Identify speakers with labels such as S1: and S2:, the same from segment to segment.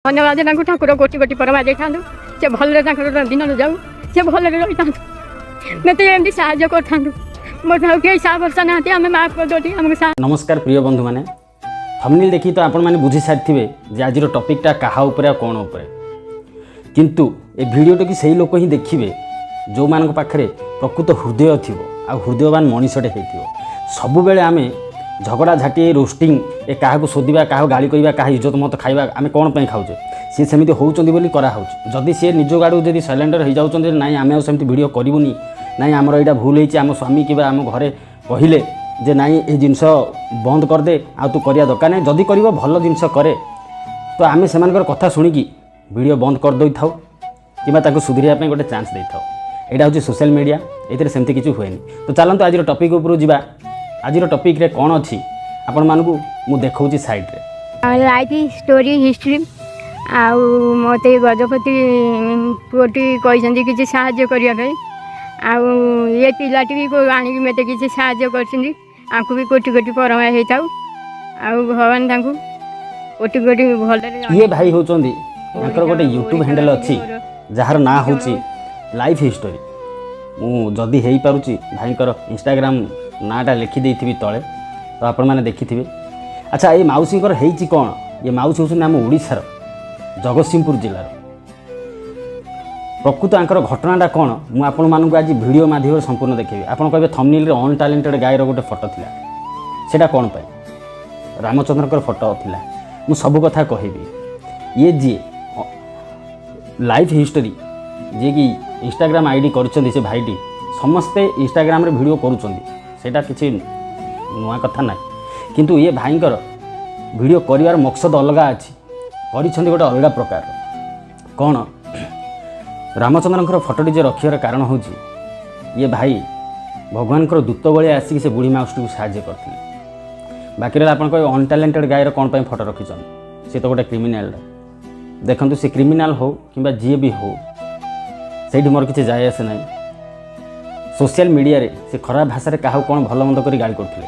S1: ଧନ୍ୟବାଦ ତାଙ୍କୁ, ଠାକୁର କୋଟି କୋଟି ପରମା ଦେଇଥାନ୍ତୁ। ସେ ଭଲରେ ତାଙ୍କର ଦିନ ଯାଉ, ସେ ଭଲରେ ରହିଥାନ୍ତୁ, ମୋତେ ଏମିତି ସାହାଯ୍ୟ କରିଥାନ୍ତୁ। ମୋର ଆଉ କେହି ସାହା ଭରସା ନାହାନ୍ତି, ଆମେ ମା ପଦଟି ଆମକୁ।
S2: ନମସ୍କାର ପ୍ରିୟ ବନ୍ଧୁମାନେ, ଥମ୍ବନେଲ୍ ଦେଖି ତ ଆପଣମାନେ ବୁଝି ସାରିଥିବେ ଯେ ଆଜିର ଟପିକ୍ଟା କାହା ଉପରେ ଆଉ କ'ଣ ଉପରେ। କିନ୍ତୁ ଏ ଭିଡ଼ିଓଟିକୁ ସେଇ ଲୋକ ହିଁ ଦେଖିବେ ଯେଉଁମାନଙ୍କ ପାଖରେ ପ୍ରକୃତ ହୃଦୟ ଥିବ ଆଉ ହୃଦୟବାନ ମଣିଷଟେ ହେଇଥିବ। ସବୁବେଳେ ଆମେ ଝଗଡ଼ା ଝାଟି, ରୋଷ୍ଟିଂ, ଏ କାହାକୁ ଶୋଧିବା, କାହାକୁ ଗାଳି କରିବା, କାହା ଇଜ୍ଜତ ମତ ଖାଇବା, ଆମେ କ'ଣ ପାଇଁ ଖାଉଛେ? ସିଏ ସେମିତି ହେଉଛନ୍ତି ବୋଲି କରାହେଉଛି। ଯଦି ସିଏ ନିଜ ଗାଡ଼କୁ ଯଦି ସରେଣ୍ଡର ହେଇଯାଉଛନ୍ତି, ନାଇଁ ଆମେ ଆଉ ସେମିତି ଭିଡ଼ିଓ କରିବୁନି, ନାଇଁ ଆମର ଏଇଟା ଭୁଲ ହେଇଛି, ଆମ ସ୍ୱାମୀ କିମ୍ବା ଆମ ଘରେ କହିଲେ ଯେ ନାଇଁ ଏ ଜିନିଷ ବନ୍ଦ କରିଦେ, ଆଉ ତୁ କରିବା ଦରକାର ନାହିଁ, ଯଦି କରିବ ଭଲ ଜିନିଷ କରେ, ତ ଆମେ ସେମାନଙ୍କର କଥା ଶୁଣିକି ଭିଡ଼ିଓ ବନ୍ଦ କରିଦେଇଥାଉ କିମ୍ବା ତାକୁ ସୁଧରିବା ପାଇଁ ଗୋଟେ ଚାନ୍ସ ଦେଇଥାଉ। ଏଇଟା ହେଉଛି ସୋସିଆଲ ମିଡ଼ିଆ, ଏଥିରେ ସେମିତି କିଛି ହୁଏନି। ତ ଚାଲନ୍ତୁ ଆଜିର ଟପିକ୍ ଉପରକୁ ଯିବା। ଆଜିର ଟପିକ୍ରେ କ'ଣ ଅଛି ଆପଣମାନଙ୍କୁ ମୁଁ ଦେଖାଉଛି ସାଇଡ଼୍ରେ।
S1: ଲାଇଫ୍ ଷ୍ଟୋରି ହିଷ୍ଟ୍ରି, ଆଉ ମୋତେ ଗଜପତି ପୁଅଟି କହିଛନ୍ତି କିଛି ସାହାଯ୍ୟ କରିବା ପାଇଁ, ଆଉ ଏ ପିଲାଟି ବି ଆଣିକି ମୋତେ କିଛି ସାହାଯ୍ୟ କରିଛନ୍ତି। ଆଙ୍କୁ ବି କୋଟି କୋଟି ପରମା ହେଇଥାଉ, ଆଉ ଭଗବାନ ତାଙ୍କୁ କୋଟି କୋଟି ଭଲରେ।
S2: ଇଏ ଭାଇ ହେଉଛନ୍ତି, ତାଙ୍କର ଗୋଟେ ୟୁଟ୍ୟୁବ୍ ହ୍ୟାଣ୍ଡେଲ୍ ଅଛି ଯାହାର ନାଁ ହେଉଛି ଲାଇଫ୍ ହିଷ୍ଟୋରି। ମୁଁ ଯଦି ହେଇପାରୁଛି ଭାଇଙ୍କର ଇନଷ୍ଟାଗ୍ରାମ ନାଁଟା ଲେଖିଦେଇଥିବି ତଳେ, ତ ଆପଣମାନେ ଦେଖିଥିବେ। ଆଚ୍ଛା, ଏଇ ମାଉସୀଙ୍କର ହେଇଛି କ'ଣ? ଇଏ ମାଉସୀ ହେଉଛନ୍ତି ଆମ ଓଡ଼ିଶାର ଜଗତସିଂହପୁର ଜିଲ୍ଲାର। ପ୍ରକୃତ ଆଙ୍କର ଘଟଣାଟା କ'ଣ ମୁଁ ଆପଣମାନଙ୍କୁ ଆଜି ଭିଡ଼ିଓ ମାଧ୍ୟମରେ ସମ୍ପୂର୍ଣ୍ଣ ଦେଖେଇବି। ଆପଣ କହିବେ ଥମ୍ବନେଲ୍ରେ ଅନଟ୍ୟାଲେଣ୍ଟେଡ଼ ଗାଇର ଗୋଟେ ଫଟୋ ଥିଲା, ସେଇଟା କ'ଣ ପାଇଁ ରାମଚନ୍ଦ୍ରଙ୍କର ଫଟୋ ଥିଲା? ମୁଁ ସବୁ କଥା କହିବି। ଇଏ ଯିଏ ଲାଇଫ୍ ହିଷ୍ଟୋରି, ଯିଏକି ଇନଷ୍ଟାଗ୍ରାମ I D କରିଛନ୍ତି ସେ ଭାଇଟି, ସମସ୍ତେ ଇନଷ୍ଟାଗ୍ରାମରେ ଭିଡ଼ିଓ କରୁଛନ୍ତି, ସେଇଟା କିଛି ନୂଆ କଥା ନାହିଁ। କିନ୍ତୁ ଇଏ ଭାଇଙ୍କର ଭିଡ଼ିଓ କରିବାର ମକସଦ ଅଲଗା ଅଛି, କରିଛନ୍ତି ଗୋଟେ ଅଲଗା ପ୍ରକାରର। କ'ଣ ରାମଚନ୍ଦ୍ରଙ୍କର ଫଟୋଟି ଯେ ରଖିବାର କାରଣ ହେଉଛି, ଇଏ ଭାଇ ଭଗବାନଙ୍କର ଦୂତ ଭଳିଆ ଆସିକି ସେ ବୁଢ଼ୀ ମାଉସୀଟିକୁ ସାହାଯ୍ୟ କରିଥିଲେ। ବାକି ରହିଲା ଆପଣ କହିବେ ଅନଟ୍ୟାଲେଣ୍ଟେଡ଼ ଗାଇର କ'ଣ ପାଇଁ ଫଟୋ ରଖିଛନ୍ତି, ସେ ତ ଗୋଟେ କ୍ରିମିନାଲଟା। ଦେଖନ୍ତୁ, ସେ କ୍ରିମିନାଲ ହେଉ କିମ୍ବା ଯିଏ ବି ହେଉ, ସେଇଠି ମୋର କିଛି ଯାଏ ଆସେ ନାହିଁ। ସୋସିଆଲ ମିଡ଼ିଆରେ ସେ ଖରାପ ଭାଷାରେ କାହାକୁ କ'ଣ ଭଲ ମନ୍ଦ କରି ଗାଳି କରୁଥିଲେ,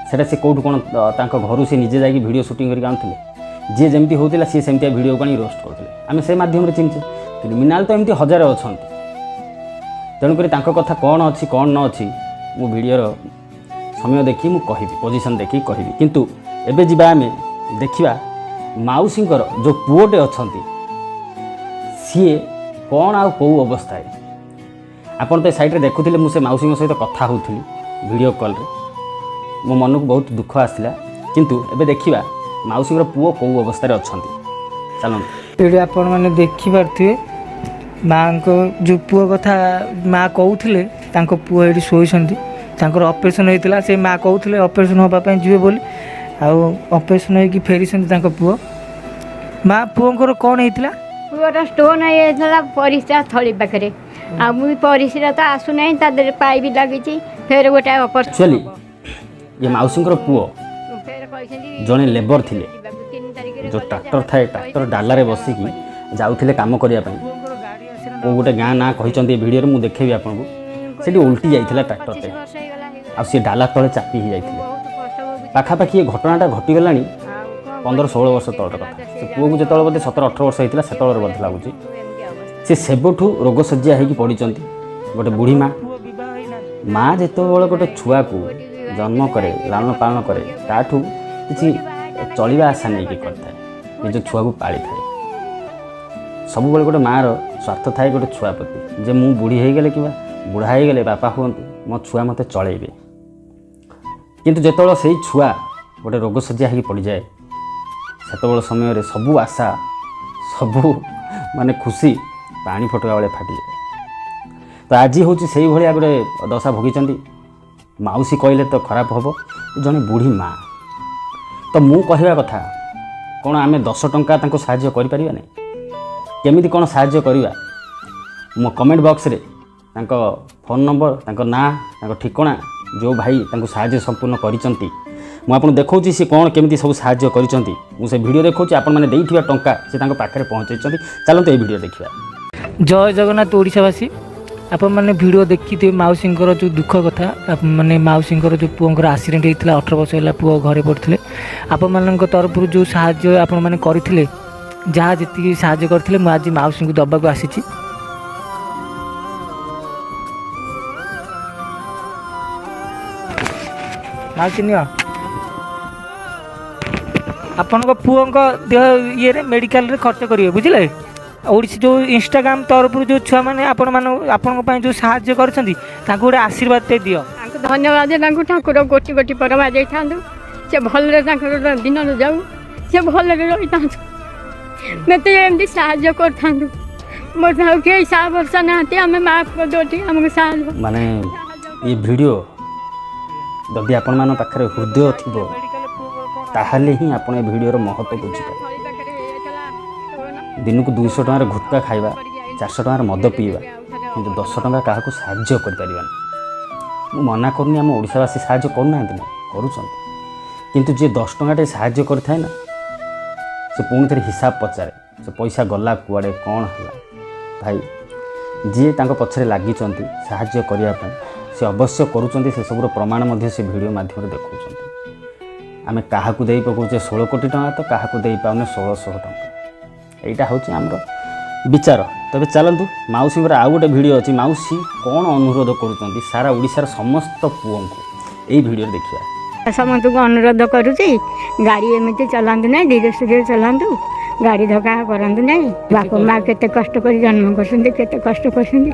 S2: ସେଇଟା ସେ କେଉଁଠୁ କ'ଣ ତାଙ୍କ ଘରୁ ସେ ନିଜେ ଯାଇକି ଭିଡ଼ିଓ ସୁଟିଂ କରିକି ଆଣୁଥିଲେ? ଯିଏ ଯେମିତି ହେଉଥିଲା ସିଏ ସେମିତିଆ ଭିଡ଼ିଓକୁ ଆଣି ରୋଷ୍ଟ କରୁଥିଲେ, ଆମେ ସେ ମାଧ୍ୟମରେ ଚିହ୍ନିଛେ। କ୍ରିମିନାଲ ତ ଏମିତି ହଜାରେ ଅଛନ୍ତି। ତେଣୁକରି ତାଙ୍କ କଥା କ'ଣ ଅଛି କ'ଣ ନ ଅଛି ମୁଁ ଭିଡ଼ିଓର ସମୟ ଦେଖି ମୁଁ କହିବି, ପୋଜିସନ୍ ଦେଖିକି କହିବି। କିନ୍ତୁ ଏବେ ଯିବା ଆମେ ଦେଖିବା ମାଉସୀଙ୍କର ଯେଉଁ ପୁଅଟେ ଅଛନ୍ତି ସିଏ କ'ଣ ଆଉ କେଉଁ ଅବସ୍ଥାରେ। ଆପଣ ତ ଏ ସାଇଡ଼୍ରେ ଦେଖୁଥିଲେ ମୁଁ ସେ ମାଉସୀଙ୍କ ସହିତ କଥା ହେଉଥିଲି ଭିଡ଼ିଓ କଲ୍ରେ, ମୋ ମନକୁ ବହୁତ ଦୁଃଖ ଆସିଲା। କିନ୍ତୁ ଏବେ ଦେଖିବା ମାଉସୀଙ୍କର ପୁଅ କେଉଁ ଅବସ୍ଥାରେ ଅଛନ୍ତି, ଚାଲନ୍ତୁ।
S3: ଏଇଠି ଆପଣମାନେ ଦେଖିପାରୁଥିବେ ମାଆଙ୍କ ଯେଉଁ ପୁଅ କଥା ମା କହୁଥିଲେ, ତାଙ୍କ ପୁଅ ଏଇଠି ଶୋଇଛନ୍ତି। ତାଙ୍କର ଅପରେସନ୍ ହେଇଥିଲା, ସେ ମା କହୁଥିଲେ ଅପରେସନ୍ ହେବା ପାଇଁ ଯିବେ ବୋଲି, ଆଉ ଅପରେସନ୍ ହେଇକି ଫେରିଛନ୍ତି ତାଙ୍କ ପୁଅ। ମା, ପୁଅଙ୍କର କ'ଣ ହେଇଥିଲା?
S1: ପୁଅର ଷ୍ଟୋନ୍ ହେଇଯାଇଥିଲା ପରିସ୍ରା ଥଳି ପାଖରେ, ଆଉ ମୁଁ ପରିସ୍ରା ତ ଆସୁନାହିଁ, ତା ଦେହରେ ପାଇପ୍ ଲାଗିଛି। ଫେର ଗୋଟେ ଅପରେସନ୍।
S2: ଆକ୍ଚୁଆଲି ଇଏ ମାଉସୀଙ୍କର ପୁଅ
S1: ଫେର କହିଛନ୍ତି
S2: ଜଣେ ଲେବର ଥିଲେ,
S1: ଯିବାକୁ 3 ତାରିଖରେ।
S2: ଯେଉଁ ଟ୍ରାକ୍ଟର ଥାଏ, ଟ୍ରାକ୍ଟର ଡାଲାରେ ବସିକି ଯାଉଥିଲେ କାମ କରିବା ପାଇଁ। କେଉଁ ଗୋଟେ ଗାଁ ନାଁ କହିଛନ୍ତି ଏ ଭିଡ଼ିଓରେ, ମୁଁ ଦେଖେଇବି ଆପଣଙ୍କୁ। ସେଠି ଓଲଟି ଯାଇଥିଲା ଟ୍ରାକ୍ଟରଟେ
S1: 25 ବର୍ଷ ହେଇଗଲା ହେଇଗଲା।
S2: ଆଉ ସିଏ ଡାଲା ତଳେ ଚାପି ହେଇଯାଇଥିଲେ।
S1: ବହୁତ କଷ୍ଟ ଭୋଗୁଛି।
S2: ପାଖାପାଖି ଏ ଘଟଣାଟା ଘଟିଗଲାଣି
S1: ଆଉ କ'ଣ
S2: 15-16 ବର୍ଷ ତଳର କଥା। ସେ ପୁଅକୁ ଯେତେବେଳେ ବୋଧେ 17-18 ବର୍ଷ ହେଇଥିଲା ସେତେବେଳେ ବୋଧେ ଲାଗୁଛି।
S1: ଏମିତି ଅବସ୍ଥା।
S2: ସେ ସେବେଠୁ ରୋଗଶଯ୍ୟା ହେଇକି ପଡ଼ିଛନ୍ତି। ଗୋଟେ ବୁଢ଼ୀ ମା,
S3: ପୁଅ ବିବାହ ହେଇନାହାନ୍ତି।
S2: ମା ଯେତେବେଳେ ଗୋଟେ ଛୁଆକୁ ଜନ୍ମ କରେ, ଲାଳନ ପାଳନ କରେ, ତାଠୁ କିଛି ଚଳିବା ଆଶା ନେଇକି କରିଥାଏ, ନିଜ ଛୁଆକୁ ପାଳିଥାଏ। ସବୁବେଳେ ଗୋଟେ ମାଆର ସ୍ୱାର୍ଥ ଥାଏ ଗୋଟେ ଛୁଆ ପ୍ରତି ଯେ ମୁଁ ବୁଢ଼ୀ ହେଇଗଲେ କିମ୍ବା ବୁଢ଼ା ହେଇଗଲେ, ବାପା ହୁଅନ୍ତୁ, ମୋ ଛୁଆ ମୋତେ ଚଳେଇବେ। କିନ୍ତୁ ଯେତେବେଳେ ସେଇ ଛୁଆ ଗୋଟେ ରୋଗଶଯ୍ୟା ହେଇକି ପଡ଼ିଯାଏ, ସେତେବେଳେ ସମୟରେ ସବୁ ଆଶା, ସବୁ ମାନେ ଖୁସି ପାଣି ଫଟକା ଭଳିଆ ଫାଟିଯାଏ। ତ ଆଜି ହେଉଛି ସେଇଭଳିଆ ଗୋଟେ ଦଶା ଭୋଗିଛନ୍ତି। ମାଉସୀ କହିଲେ ତ ଖରାପ ହେବ, ଜଣେ ବୁଢ଼ୀ ମା। ତ ମୁଁ କହିବା କଥା କ'ଣ, ଆମେ 10 ଟଙ୍କା ତାଙ୍କୁ ସାହାଯ୍ୟ କରିପାରିବା ନାହିଁ? କେମିତି କ'ଣ ସାହାଯ୍ୟ କରିବା? ମୋ କମେଣ୍ଟ ବକ୍ସରେ ତାଙ୍କ ଫୋନ୍ ନମ୍ବର, ତାଙ୍କ ନାଁ, ତାଙ୍କ ଠିକଣା, ଯେଉଁ ଭାଇ ତାଙ୍କୁ ସାହାଯ୍ୟ ସମ୍ପୂର୍ଣ୍ଣ କରିଛନ୍ତି, ମୁଁ ଆପଣଙ୍କୁ ଦେଖାଉଛି ସେ କ'ଣ କେମିତି ସବୁ ସାହାଯ୍ୟ କରିଛନ୍ତି। ମୁଁ ସେ ଭିଡ଼ିଓ ଦେଖାଉଛି, ଆପଣମାନେ ଦେଇଥିବା ଟଙ୍କା ସେ ତାଙ୍କ ପାଖରେ ପହଞ୍ଚାଇଛନ୍ତି। ଚାଲନ୍ତୁ ଏଇ ଭିଡ଼ିଓ ଦେଖିବା।
S3: ଜୟ ଜଗନ୍ନାଥ ଓଡ଼ିଶାବାସୀ। ଆପଣମାନେ ଭିଡ଼ିଓ ଦେଖିଥିବେ ମାଉସୀଙ୍କର ଯେଉଁ ଦୁଃଖ କଥା, ମାନେ ମାଉସୀଙ୍କର ଯେଉଁ ପୁଅଙ୍କର ଆକ୍ସିଡେଣ୍ଟ ହେଇଥିଲା, 18 ବର୍ଷ ହେଲା ପୁଅ ଘରେ ପଡ଼ିଥିଲେ। ଆପଣମାନଙ୍କ ତରଫରୁ ଯେଉଁ ସାହାଯ୍ୟ ଆପଣମାନେ କରିଥିଲେ, ଯାହା ଯେତିକି ସାହାଯ୍ୟ କରିଥିଲେ ମୁଁ ଆଜି ମାଉସୀଙ୍କୁ ଦେବାକୁ ଆସିଛି। ମାଉସୀ ନିଅ, ଆପଣଙ୍କ ପୁଅଙ୍କ ଦେହ ଇଏରେ ମେଡ଼ିକାଲରେ ଖର୍ଚ୍ଚ କରିବେ, ବୁଝିଲେ? ଓଡ଼ିଶା ଯେଉଁ ଇନଷ୍ଟାଗ୍ରାମ ତରଫରୁ ଯେଉଁ ଛୁଆମାନେ ଆପଣମାନଙ୍କୁ ଆପଣଙ୍କ ପାଇଁ ଯେଉଁ ସାହାଯ୍ୟ କରିଛନ୍ତି, ତାଙ୍କୁ ଗୋଟେ ଆଶୀର୍ବାଦଟେ ଦିଅ।
S1: ତାଙ୍କୁ ଧନ୍ୟବାଦ। ତାଙ୍କୁ ଠାକୁର କୋଟି କୋଟି ପରମା ଦେଇଥାନ୍ତୁ, ସେ ଭଲରେ ତାଙ୍କର ଦିନ ଯାଉ, ସେ ଭଲରେ ରହିଥାନ୍ତୁ, ମୋତେ ଏମିତି ସାହାଯ୍ୟ କରିଥାନ୍ତୁ। ମୋର ଆଉ କେହି ସାହା ଭରସା ନାହାନ୍ତି, ଆମେ ମା ପୁଅ ଦୁଇଟି, ଆମକୁ ସାହାଯ୍ୟ।
S2: ମାନେ ଏ ଭିଡ଼ିଓ ଯଦି ଆପଣମାନଙ୍କ ପାଖରେ ହୃଦୟ ଥିବ, ତାହେଲେ ହିଁ ଆପଣ ଏ ଭିଡ଼ିଓର ମହତ୍ତ୍ୱ ବୁଝିପାରିବେ। ଦିନକୁ 200 ଟଙ୍କାର ଗୁଟକା ଖାଇବା, 400 ଟଙ୍କାର ମଦ ପିଇବା, କିନ୍ତୁ 10 ଟଙ୍କା କାହାକୁ ସାହାଯ୍ୟ କରିପାରିବାନି। ମୁଁ ମନା କରୁନି ଆମ ଓଡ଼ିଶାବାସୀ ସାହାଯ୍ୟ କରୁନାହାନ୍ତି, ନା କରୁଛନ୍ତି, କିନ୍ତୁ ଯିଏ 10 ଟଙ୍କାଟେ ସାହାଯ୍ୟ କରିଥାଏ ନା, ସେ ପୁଣି ଥରେ ହିସାବ ପଚାରେ, ସେ ପଇସା ଗଲା କୁଆଡ଼େ, କ'ଣ ହେଲା। ଭାଇ, ଯିଏ ତାଙ୍କ ପଛରେ ଲାଗିଛନ୍ତି ସାହାଯ୍ୟ କରିବା ପାଇଁ, ସେ ଅବଶ୍ୟ କରୁଛନ୍ତି। ସେସବୁର ପ୍ରମାଣ ମଧ୍ୟ ସେ ଭିଡ଼ିଓ ମାଧ୍ୟମରେ ଦେଖାଉଛନ୍ତି। ଆମେ କାହାକୁ ଦେଇ ପକାଉଛେ 16 କୋଟି ଟଙ୍କା, ତ କାହାକୁ ଦେଇପାରୁନେ 1600 ଟଙ୍କା। ଏଇଟା ହେଉଛି ଆମର ବିଚାର। ତେବେ ଚାଲନ୍ତୁ, ମାଉସୀଙ୍କର ଆଉ ଗୋଟେ ଭିଡ଼ିଓ ଅଛି। ମାଉସୀ କ'ଣ ଅନୁରୋଧ କରୁଛନ୍ତି ସାରା ଓଡ଼ିଶାର ସମସ୍ତ ପୁଅଙ୍କୁ, ଏଇ ଭିଡ଼ିଓରେ ଦେଖିବା।
S1: ସମସ୍ତଙ୍କୁ ଅନୁରୋଧ କରୁଛି, ଗାଡ଼ି ଏମିତି ଚଲାନ୍ତୁ ନାହିଁ, ଧୀରେ ସୁଧୀରେ ଚଲାନ୍ତୁ, ଗାଡ଼ି ଧକ୍କା କରନ୍ତୁ ନାହିଁ। ବାପା ମା କେତେ କଷ୍ଟ କରି ଜନ୍ମ କରୁଛନ୍ତି, କେତେ କଷ୍ଟ କରୁଛନ୍ତି।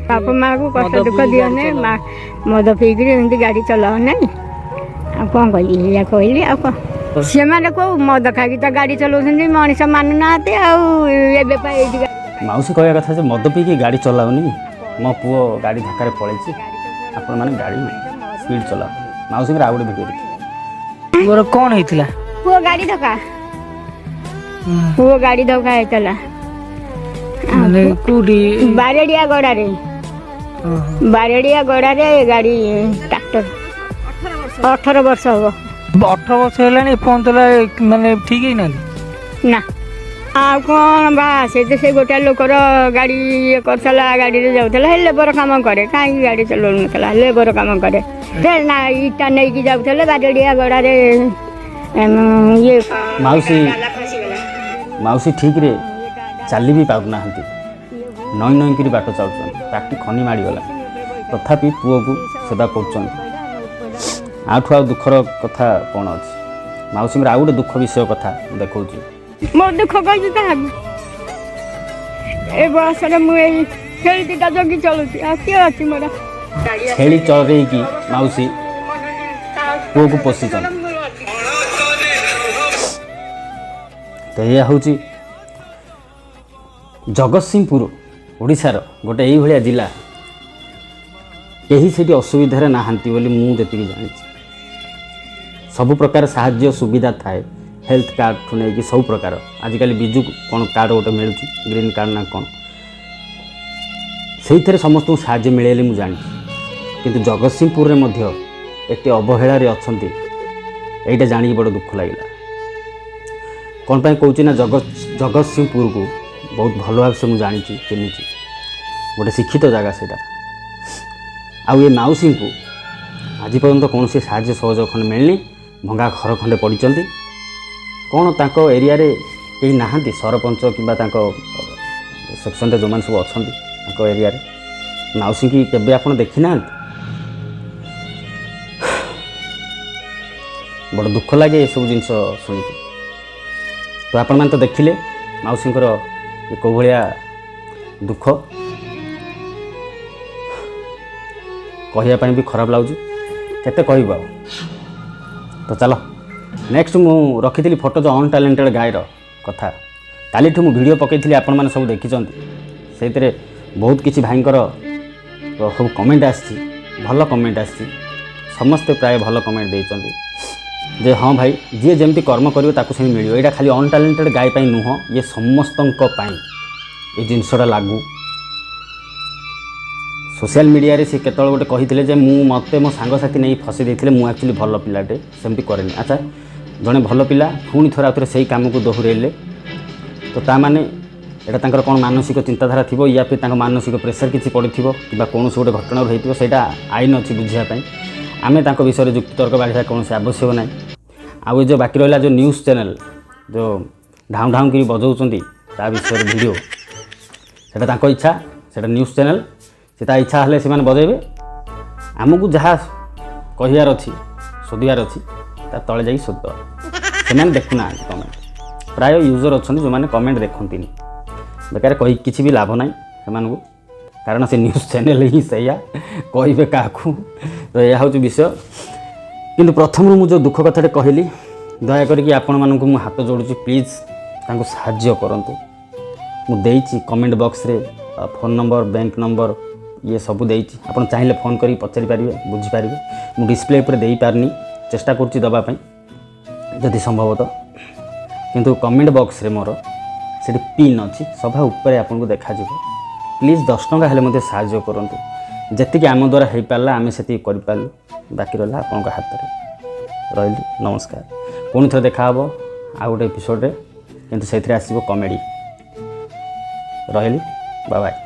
S1: ବାପା ମାଆକୁ କଷ୍ଟ ଦୁଃଖ ଦିଅ ନାହିଁ। ମା ମଦ ପିଇକିରି ଏମିତି ଗାଡ଼ି ଚଲାଅ ନାହିଁ। ଆଉ କ'ଣ କହିଲି? ଏଇଆ କହିଲି, ଆଉ କ'ଣ? ସେମାନେ କେଉଁ ମଦ ଖାଇକି ତ ଗାଡ଼ି ଚଲାଉଛନ୍ତି, ମଣିଷ ମାନୁନାହାନ୍ତି। ଆଉ ଏବେ ପାଇଁ ଏଇଠି
S2: ମାଉସୀ କହିବା କଥା ଯେ ମଦ ପିଇକି ଗାଡ଼ି ଚଲାଉନି, ମୋ ପୁଅ ଗାଡ଼ି ଧକ୍କାରେ ପଳେଇଛି, ଆପଣମାନେ ଗାଡ଼ି ସ୍ପିଡ଼ ଚଲାଅ। ମାଉସୀଙ୍କର ଆଉ ଗୋଟେ ଭିଡ଼ିଓ ଦେଖିବା।
S3: ପୁଅର କ'ଣ ହେଇଥିଲା?
S1: ପୁଅ ଗାଡ଼ି ଧକ୍କା, ପୁଅ ଗାଡ଼ି ଧକ୍କା ହେଇଥିଲା।
S3: ମାନେ କୋଉଠି?
S1: ବାରେଡ଼ିଆ ଗଡ଼ାରେ, ବାରେଡ଼ିଆ ଗଡ଼ାରେ ଗାଡ଼ି ଟ୍ରାକ୍ଟର। 18 ବର୍ଷ ହବ।
S3: 18 ବର୍ଷ ହେଲାଣି, ଏପର୍ଯ୍ୟନ୍ତ ମାନେ ଠିକ୍ ହେଇନାହାନ୍ତି?
S1: ନା, ଆଉ କ'ଣ ବା, ସେ ତ ସେ ଗୋଟେ ଲୋକର ଗାଡ଼ି ଇଏ କରୁଥିଲା, ଗାଡ଼ିରେ ଯାଉଥିଲା। ହେଲେ ଲେବର କାମ କରେ, କାହିଁକି ଗାଡ଼ି ଚଲାଉନଥିଲା? ଲେବର କାମ କରେ ସେ ନା, ଇଟା ନେଇକି ଯାଉଥିଲେ ବାରେଡ଼ିଆ ଗଡ଼ାରେ ଇଏ।
S2: ମାଉସୀ ଠିକ୍ରେ ଚାଲି ବି ପାରୁନାହାନ୍ତି, ନଇଁ ନଇଁକିରି ବାଟ ଚାଲୁଛନ୍ତି, ପାଟି ଖନି ମାଡ଼ିଗଲା, ତଥାପି ପୁଅକୁ ସେବା କରୁଛନ୍ତି। ଆଠୁ ଆଉ ଦୁଃଖର କଥା କ'ଣ ଅଛି? ମାଉସୀଙ୍କର ଆଉ ଗୋଟେ ଦୁଃଖ ବିଷୟ କଥା ମୁଁ ଦେଖାଉଛି।
S1: ମୋ ଦୁଃଖ କହିଛି କାହାକୁ? ଏ ବୟସରେ ମୁଁ ଏଇ ଛେଳି ଦୁଇଟା ଜଗି ଚଳୁଛି, ଆଉ କିଏ ଅଛି ମୋର?
S2: ଛେଳି ଚରେଇକି ମାଉସୀ ପୁଅକୁ ପୋଷିଛନ୍ତି। ତ ଏଇଆ ହେଉଛି ଜଗତସିଂହପୁର, ଓଡ଼ିଶାର ଗୋଟେ ଏଇଭଳିଆ ଜିଲ୍ଲା। କେହି ସେଠି ଅସୁବିଧାରେ ନାହାନ୍ତି ବୋଲି ମୁଁ ଯେତିକି ଜାଣିଛି। ସବୁ ପ୍ରକାର ସାହାଯ୍ୟ ସୁବିଧା ଥାଏ, ହେଲ୍ଥ କାର୍ଡ଼ଠୁ ନେଇକି ସବୁ ପ୍ରକାର। ଆଜିକାଲି ବିଜୁ କ'ଣ କାର୍ଡ଼ ଗୋଟେ ମିଳୁଛି, ଗ୍ରୀନ୍ କାର୍ଡ଼ ନା କ'ଣ, ସେଇଥିରେ ସମସ୍ତଙ୍କୁ ସାହାଯ୍ୟ ମିଳେ ବୋଲି ମୁଁ ଜାଣିଛି। କିନ୍ତୁ ଜଗତସିଂହପୁରରେ ମଧ୍ୟ ଏତେ ଅବହେଳାରେ ଅଛନ୍ତି, ଏଇଟା ଜାଣିକି ବଡ଼ ଦୁଃଖ ଲାଗିଲା। କ'ଣ ପାଇଁ କହୁଛି ନା, ଜଗତସିଂହପୁରକୁ ବହୁତ ଭଲ ଭାବେ ମୁଁ ଜାଣିଛି, ଚିହ୍ନିଛି, ଗୋଟେ ଶିକ୍ଷିତ ଜାଗା ସେଇଟା। ଆଉ ଏ ମାଉସୀଙ୍କୁ ଆଜି ପର୍ଯ୍ୟନ୍ତ କୌଣସି ସାହାଯ୍ୟ ସହଯୋଗ ଖଣ୍ଡେ ମିଳିନି, ଭଙ୍ଗା ଘର ଖଣ୍ଡେ ପଡ଼ିଛନ୍ତି। କ'ଣ ତାଙ୍କ ଏରିଆରେ କେହି ନାହାନ୍ତି ସରପଞ୍ଚ କିମ୍ବା ତାଙ୍କ ସେକ୍ସନରେ ଯେଉଁମାନେ ସବୁ ଅଛନ୍ତି ତାଙ୍କ ଏରିଆରେ? ମାଉସୀକି କେବେ ଆପଣ ଦେଖିନାହାନ୍ତି? ବଡ଼ ଦୁଃଖ ଲାଗେ ଏସବୁ ଜିନିଷ ଶୁଣିକି। ତ ଆପଣମାନେ ତ ଦେଖିଲେ ମାଉସୀଙ୍କର ଏ କେଉଁ ଭଳିଆ ଦୁଃଖ, କହିବା ପାଇଁ ବି ଖରାପ ଲାଗୁଛି, କେତେ କହିବ ଆଉ। ତ ଚାଲ, ନେକ୍ସଟ ମୁଁ ରଖିଥିଲି ଫଟୋ ଯେଉଁ ଅନଟ୍ୟାଲେଣ୍ଟେଡ଼ ଗାଈର କଥା, କାଲିଠୁ ମୁଁ ଭିଡ଼ିଓ ପକାଇଥିଲି, ଆପଣମାନେ ସବୁ ଦେଖିଛନ୍ତି। ସେଇଥିରେ ବହୁତ କିଛି ଭାଇଙ୍କର ସବୁ କମେଣ୍ଟ ଆସିଛି, ଭଲ କମେଣ୍ଟ ଆସିଛି, ସମସ୍ତେ ପ୍ରାୟ ଭଲ କମେଣ୍ଟ ଦେଇଛନ୍ତି ଯେ ହଁ ଭାଇ, ଯିଏ ଯେମିତି କର୍ମ କରିବ ତାକୁ ସେମିତି ମିଳିବ। ଏଇଟା ଖାଲି ଅନଟ୍ୟାଲେଣ୍ଟେଡ଼ ଗାଈ ପାଇଁ ନୁହଁ, ଇଏ ସମସ୍ତଙ୍କ ପାଇଁ ଏ ଜିନିଷଟା ଲାଗୁ। ସୋସିଆଲ ମିଡ଼ିଆରେ ସେ କେତେବେଳେ ଗୋଟେ କହିଥିଲେ ଯେ ମୁଁ ମୋତେ ମୋ ସାଙ୍ଗସାଥି ନେଇ ଫସେଇ ଦେଇଥିଲେ, ମୁଁ ଆକ୍ଚୁଆଲି ଭଲ ପିଲାଟେ, ସେମିତି କରେନି। ଆଚ୍ଛା, ଜଣେ ଭଲ ପିଲା ପୁଣି ଥରେ ଆଉ ଥରେ ସେଇ କାମକୁ ଦୋହରେଇଲେ, ତ ତା ମାନେ ଏଇଟା ତାଙ୍କର କ'ଣ ମାନସିକ ଚିନ୍ତାଧାରା ଥିବ, ୟା ଫିର୍ ତାଙ୍କ ମାନସିକ ପ୍ରେସର କିଛି ପଡ଼ିଥିବ, କିମ୍ବା କୌଣସି ଗୋଟେ ଘଟଣାରୁ ହେଇଥିବ। ସେଇଟା ଆଇନ ଅଛି ବୁଝିବା ପାଇଁ, ଆମେ ତାଙ୍କ ବିଷୟରେ ଯୁକ୍ତିତର୍କ ବାଢ଼ିବା କୌଣସି ଆବଶ୍ୟକ ନାହିଁ। ଆଉ ଏ ଯେଉଁ ବାକି ରହିଲା ଯେଉଁ ନ୍ୟୁଜ୍ ଚ୍ୟାନେଲ୍ ଯେଉଁ ଢାଉଁ ଢାଉଁ କରି ବଜାଉଛନ୍ତି ତା ବିଷୟରେ ଭିଡ଼ିଓ, ସେଇଟା ତାଙ୍କ ଇଚ୍ଛା। ସେଇଟା ନ୍ୟୁଜ୍ ଚ୍ୟାନେଲ୍, ସେ ତା ଇଚ୍ଛା ହେଲେ ସେମାନେ ବଜାଇବେ। ଆମକୁ ଯାହା କହିବାର ଅଛି, ଶୋଧିବାର ଅଛି, ତା ତଳେ ଯାଇକି ଶୋଧିଦେବା। ସେମାନେ ଦେଖୁନାହାନ୍ତି କମେଣ୍ଟ। ପ୍ରାୟ ୟୁଜର୍ ଅଛନ୍ତି ଯେଉଁମାନେ କମେଣ୍ଟ ଦେଖନ୍ତିନି। ବେକାର କହି କିଛି ବି ଲାଭ ନାହିଁ ସେମାନଙ୍କୁ, କାରଣ ସେ ନ୍ୟୁଜ୍ ଚ୍ୟାନେଲ୍ ହିଁ ସେଇଆ, କହିବେ କାହାକୁ? ତ ଏହା ହେଉଛି ବିଷୟ। କିନ୍ତୁ ପ୍ରଥମରୁ ମୁଁ ଯେଉଁ ଦୁଃଖ କଥାଟେ କହିଲି, ଦୟାକରିକି ଆପଣମାନଙ୍କୁ ମୁଁ ହାତ ଯୋଡ଼ୁଛି, ପ୍ଲିଜ୍ ତାଙ୍କୁ ସାହାଯ୍ୟ କରନ୍ତୁ। ମୁଁ ଦେଇଛି କମେଣ୍ଟ ବକ୍ସରେ ଫୋନ୍ ନମ୍ବର, ବ୍ୟାଙ୍କ ନମ୍ବର, ଇଏ ସବୁ ଦେଇଛି। ଆପଣ ଚାହିଁଲେ ଫୋନ୍ କରିକି ପଚାରି ପାରିବେ, ବୁଝିପାରିବେ। ମୁଁ ଡିସପ୍ଲେ ଉପରେ ଦେଇପାରିନି, ଚେଷ୍ଟା କରୁଛି ଦେବା ପାଇଁ ଯଦି ସମ୍ଭବତ। କିନ୍ତୁ କମେଣ୍ଟ ବକ୍ସରେ ମୋର ସେଠି ପିନ୍ ଅଛି, ସଭା ଉପରେ ଆପଣଙ୍କୁ ଦେଖାଯିବ। ପ୍ଲିଜ୍ 10 ଟଙ୍କା ହେଲେ ମଧ୍ୟ ସାହାଯ୍ୟ କରନ୍ତୁ। ଯେତିକି ଆମ ଦ୍ୱାରା ହେଇପାରିଲା, ଆମେ ସେତିକି କରିପାରିଲୁ, ବାକି ରହିଲା ଆପଣଙ୍କ ହାତରେ। ରହିଲି, ନମସ୍କାର। ପୁଣି ଥରେ ଦେଖାହେବ ଆଉ ଗୋଟେ ଏପିସୋଡ଼ରେ, କିନ୍ତୁ ସେଥିରେ ଆସିବ କମେଡ଼ି। ରହିଲି, ବାଏ ବାଏ।